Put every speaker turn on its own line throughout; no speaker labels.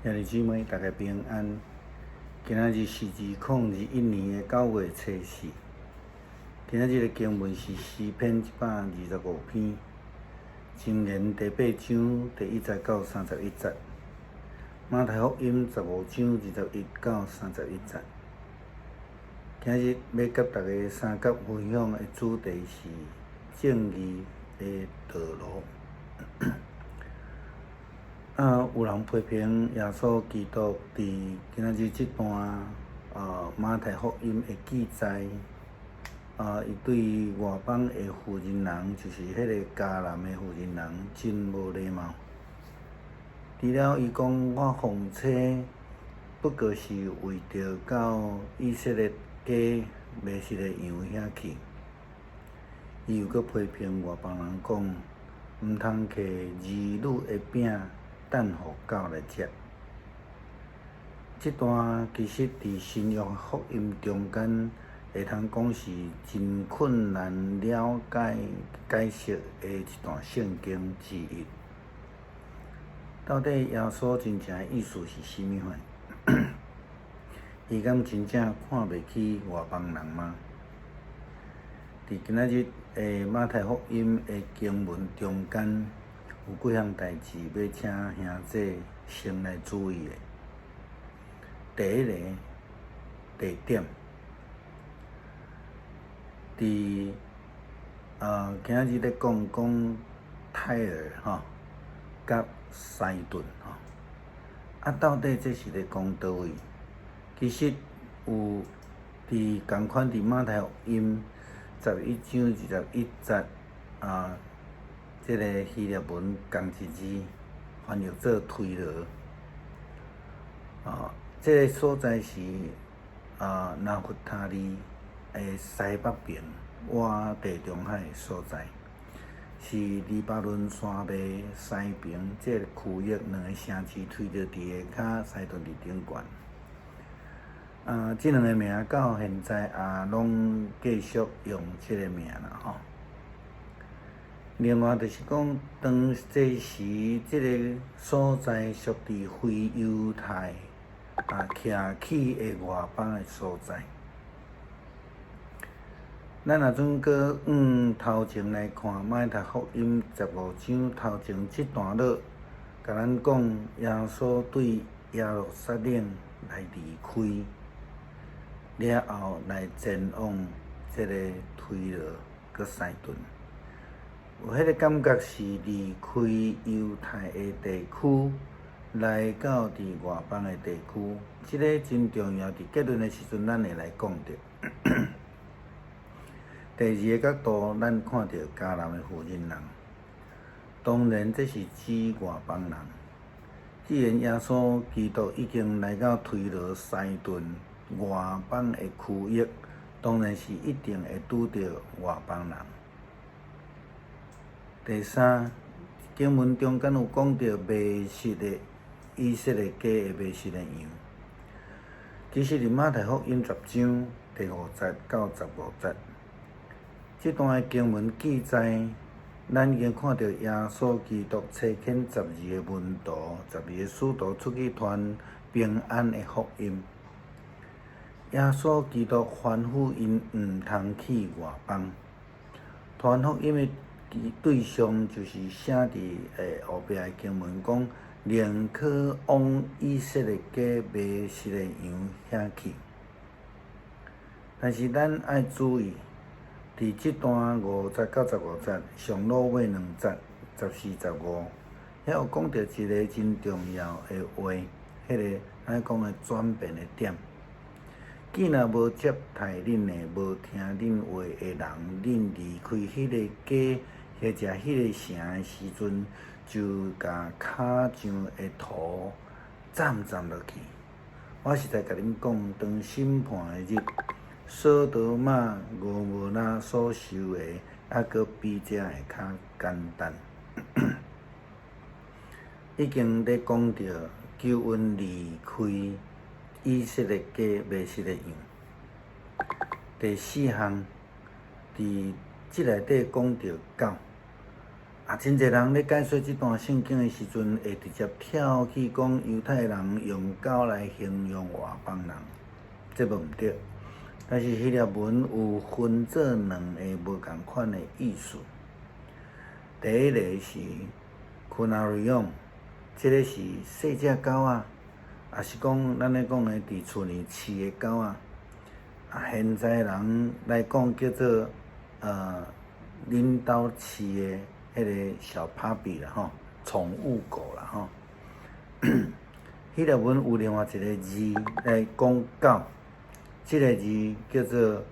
兄弟姊妹，大家平安。今仔日是2021年的9月初四。今仔日的經文是詩篇125篇，箴言第八章第一節到31節，馬太福音15章21到31節。今日欲佮大家相佮分享的主題是正義的道路。啊，有人批評耶穌基督佇今仔日這段馬太福音的記載，啊，伊對外邦的婦人人，就是彼个迦南的婦人人，真無禮貌。除了伊講我奉差不過是為著到以色列家迷失的羊遐去，伊又閣批評外邦人講，毋通摕兒女的餅擲予狗來食。這段其實佇新約福音中間，會通講是真困難了解解釋的一段聖經之一。到底耶穌真正的意思是啥物款？伊敢真正看袂起外邦人嗎？佇今仔日的馬太福音的經文中間，有幾項代誌欲請兄弟先來注意的。第一个地點，佇今仔日咧講講泰爾吼，佮西頓吼，啊，到底這是咧講佗位？其實有佇仝款佇馬太福音11章21節啊。這个希臘文仝一字翻譯做推羅，啊，這个所在是啊拿弗他利的西北邊，倚地中海的所在，是黎巴嫩山脈西邊這个區域兩个城市推羅佇下跤，西頓佇頂懸。啊，這兩个名到現在也攏繼續用這个名啦吼。另外就是講，當這時這个所在屬佇非猶太啊徛起的外邦的所在。咱若準閣往頭前來看，馬太福音十五章頭前這段落，共咱講耶穌對耶路撒冷來離開了後，來前往這个推羅閣西頓。有彼个感覺是離開猶太的地區，來到佇外邦的地區，這个真重要。佇結論的時陣，咱會來講著。第二个角度，咱看著迦南的婦人人，當然這是指外邦人。既然耶穌基督已經來到推羅西頓外邦的區域，當然是一定會拄著外邦人。第三，經文中間有講著迷失的以色列家的迷失的羊。其實佇馬太福音10章第5節到15節，這段的經文記載，咱已經看著耶穌基督差遣十二个門徒、十二个使徒出去傳平安的福音。耶穌基督吩咐𪜶毋通去外邦，傳福音的對象就是寫佇後壁的經文講，寧可往以色列家迷失的羊遐去。但是咱愛注意，佇這段5節到15節，上落尾兩節，14、15，遐有講著一个真重要的話，彼个咱講的轉變的點。既若無接待恁的、無聽恁話的人，恁離開彼个家或者彼个城的時陣，就共跤上的土攢攢落去。我實在共恁講，當審判的日，所多瑪、蛾摩拉所受的，猶閣比這會較簡單。已經咧講著救恩離開以色列家迷失的羊。第四項，佇這內底講著狗，啊，真濟人咧解說這段聖經的時陣，會直接跳去講猶太人用狗來形容外邦人，這無毋對。但是希臘文有分做兩个無仝款的意思。第一个是 kunarion，這个是細隻狗仔，抑是講咱咧講的佇厝裡飼的狗仔。啊，現在人來講叫做恁兜飼的彼个小 puppy 啦吼，寵物狗啦吼。希臘文有另外一个字來講狗，這个字叫做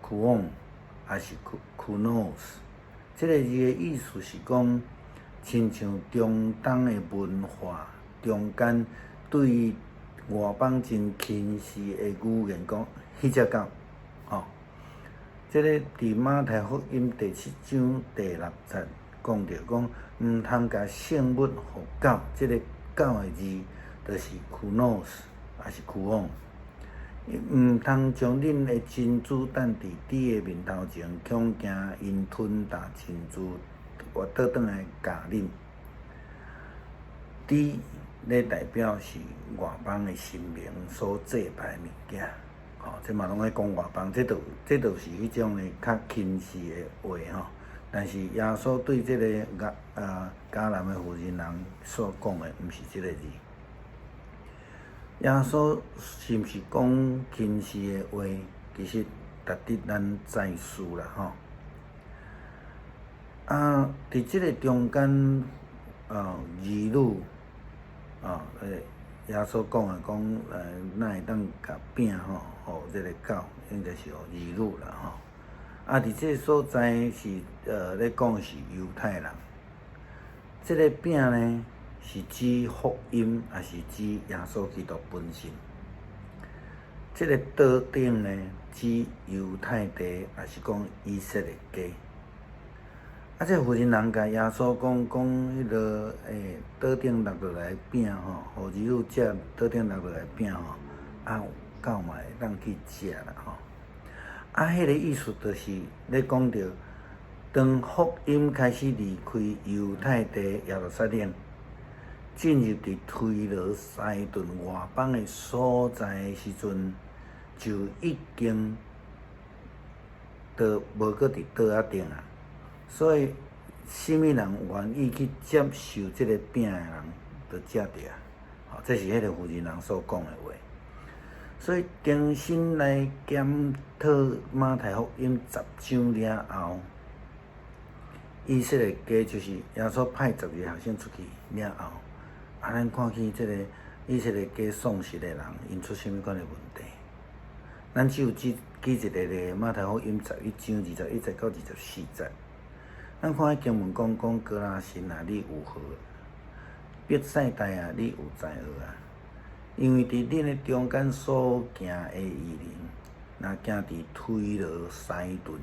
kuon，抑是 kunos。這个字的意思是講，親像中東的文化中間對外邦真輕視的語言講，彼隻狗，吼。這个佇馬太福音第七章第六節講著講，毋通共聖物予狗，這个狗的字就是 kunos，抑是 kuon。毋通將恁的珍珠擲佇豬的面頭前，恐驚𪜶吞呾珍珠，會倒轉來咬恁。豬咧代表是外邦的神明所祭拜的物件，吼，這嘛攏愛講外邦，這就是彼種的較輕視的話吼。但是耶穌對這个迦南的婦人人所講的，毋是這个字。耶穌是毋是講輕視的話？其實值得咱再思啦吼。啊，佇這个中間，兒女，耶穌講的講，哪會當共餅吼，予這个狗，應該是予兒女啦吼。啊，佇這个所在是咧講是猶太人。這个餅呢，是指福音，抑是指耶穌基督本身？這个桌頂呢，指猶太地，抑是講以色列家？啊，這个婦人人共耶穌講講，彼个桌頂落落來餅吼，予兒女食桌頂落落來餅吼，啊，狗嘛會當去食啦吼。啊，彼个意思就是咧講著，當福音開始離開猶太地耶路撒冷，進入佇推羅西頓外邦的所在的時陣，就已經都無閣佇桌仔頂啊。所以，啥物人願意去接受這个餅的人，就食著啊。吼，這是彼个婦人人所講的話。所以，重新來檢討馬太福音十章了後，以色列家就是耶穌派12個學生出去了後，啊，咱看見這个以色列家喪失的人，𪜶出啥物款的問題？咱只有舉舉一个例，馬太福音11章21節到24節。咱看彼經文講講哥拉新啊，你有禍；伯賽大啊，你有災禍啊！因為佇恁的中間所行的異能，若行佇推羅西頓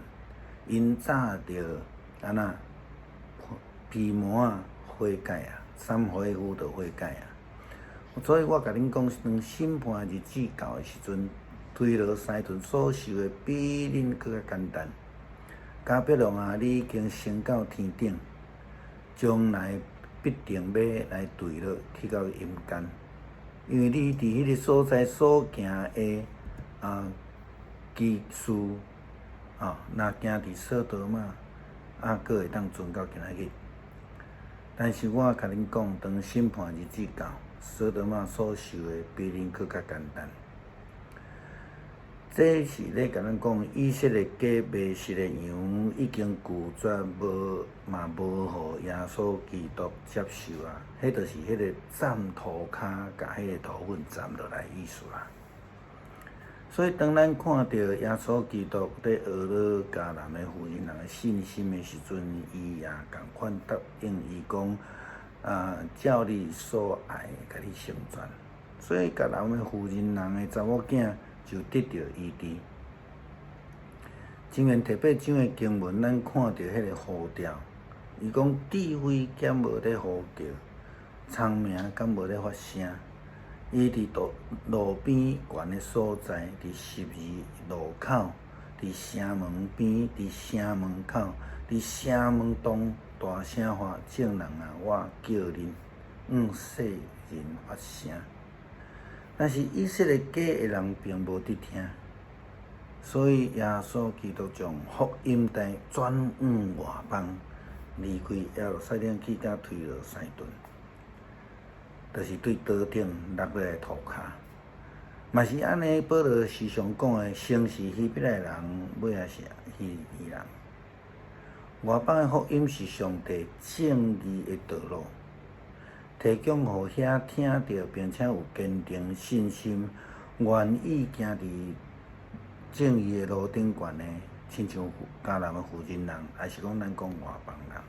，𪜶早著按怎披麻仔悔改啊，三回夫就悔改啊。所以我共恁講，當審判日子到的時陣，推羅西頓所受的比恁閣較簡單。迦百農啊，你已經升到天頂，將來必定欲來墜落去到陰間，因為你佇彼个所在所行的奇事啊，若行佇所多瑪，啊，閣會當存到今仔日。但是我共恁講，當審判日子到，所多瑪所受的比恁閣較簡單。這是咧共咱講，以色列家迷失的羊已經拒絕無嘛無予耶穌基督接受啊！彼就是彼个攢塗跤共彼个塗粉攢落來意思啦。所以當咱看著耶穌基督咧呵咾迦南的婦人人的信心的時陣，伊也仝款答應伊講：啊，照你所愛的，共你成全。所以迦南的婦人人的查某囝就得著醫治。箴言第八章的經文，咱看著彼个呼調，伊講智慧敢無咧呼叫，聰明敢無咧發聲？伊佇路路邊懸的所在，佇十字路口，佇城門邊，佇城門口，佇城門洞大聲喊：眾人啊，我叫恁向世人發聲。但是以色列家的人並無佇聽，所以耶穌基督將福音帶轉往外邦，離開耶路撒冷去到推羅西頓，就是對島頂落落來塗跤。嘛是按呢，保羅時常講的，先是希伯來人，尾仔是希利尼人。外邦的福音是上帝正義的道路，提供予遐聽著並且有堅定信心，願意行佇正義的路頂懸的，親像迦南的婦人人，抑是講咱講外邦人。